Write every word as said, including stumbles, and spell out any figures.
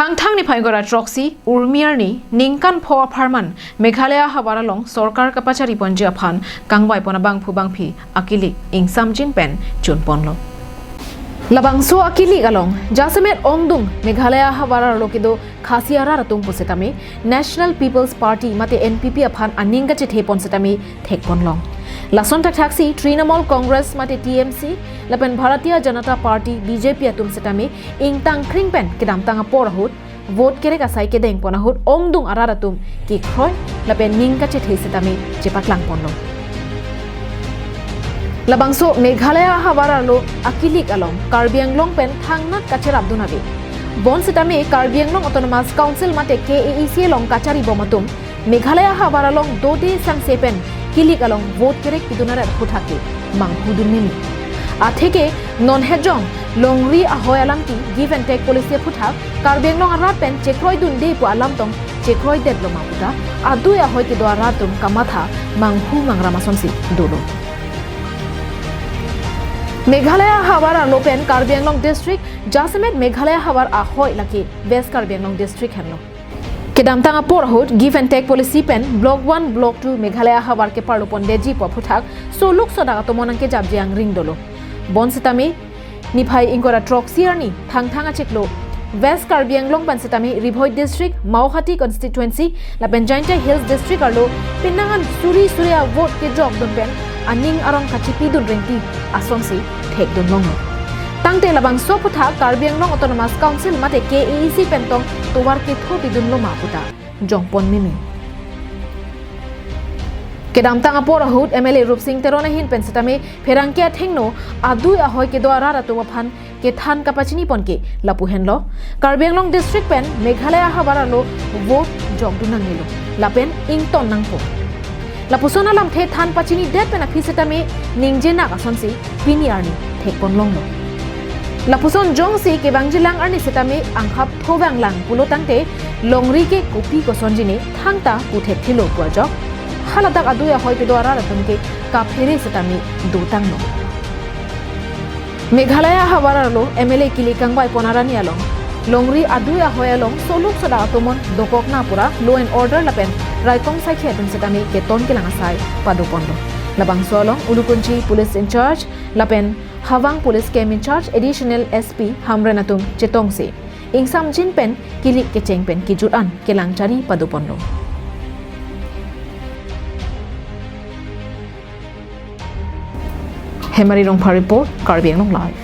Angthang niphai ingkoi ra throksi Urmi arni ningkan pho apharman Meghalaya ahavar along sorkar kapachari ponji aphan kangvai pon abangphu bangphi akilik ingsamjin pen chun ponlo. Labangso akilik along jasemet ongdung Meghalaya ahavar arlo kedo Khasi arat atum pusitame National People's Party mate N P P aphan aning kachethe pon sitame thek ponlong. Lason thakthaksi Trinamool Congress mate T M C lapen Bharatiya Janata Party B J P atum sitame ingtang kring pen kedamtang apor ahut vote kerek asai kedeng pon ahut ongdung arat atum kekroi lapen ning kachethe sitame chepaklang ponlo. Labangso Meghalaya ahavar arlo akilik along Karbi Anglong pen thangnat kacherapdun ave. Bonsitame Karbi Anglong Autonomous Council mate K A A C along kachari bom atum Meghalaya ahavar along dode sangse pen kilik along vote kerek pidun aret aphuthak ke manghudun mimi. Atheke non hejong longri ahoi alamti give and take policy aphuthak Karbi Anglong arat pen chekroidunde pu alam tong chekroidetlo ma puta adui ahoi kedo arat atum kamatha manghu mangram asonsi dolo. Meghalaya ahavar arlo pen Karbi Anglong district jasemet Meghalaya ahavar ahoi lake West Karbi Anglong district henlo. Kedamtang apor ahut give and take policy pen block one, block two Meghalaya ahavar keparlo pondetji pu aphuthak soluk sodak atomon nangkejapji angring dolo. Bonsitame niphai ingkoi ra throksi arni Thangthang achiklo West Karbi Anglong pen sitame Ri Bhoi District, Mawhati Constituency lapen Jaintia Hills District arlo penang an suri suri avote kejokdun pen aning arong kachipidun rengti asonsi thekdun longlo. Tangte labangso aphuthak Karbi Anglong Autonomous Council mate K A A C pen tong tovar kethopidunlo ma puta jongpon mimi. Kedamtang apor ahut M L A Rupsing Teron ahin pen sitame pherangke athengno adui ahoi kedo arat atum aphan kethan kapachini pon ke lapu henlo. Karbi Anglong district pen Meghalaya ahavar arlo vote jokdun nangnelo lapen ington nangpo. Lapuson alamthe than pachinidet pen aphi sitame ningjenak asonsi pini arni thek pon longlo. Lapuson jongsi kevangjilang arni sitame anghap thovanglang pulo tangte longri ke kopi kosonjine thangta puthek thilo pu ajok. Haladak adui ahoi kedo arat atum ke kaphere sitame dotanglo. Meghalaya ahavar arlo M L A kilik kangvai pon arni along longri adui ahoi along soluk sodak atomon dokok na pura law and order lapen raikom saikhi atum sitame keton kelang asai pado ponlo. Labangso along Ulukunchi Police in charge lapen Hawang Police Camp in charge Additional S P Hamren atum chetongsi ingsamjin pen kilik kecheng pen kejut an kelang chari pado ponlo. Hemari Rongphar report, Karbi Anglong Live.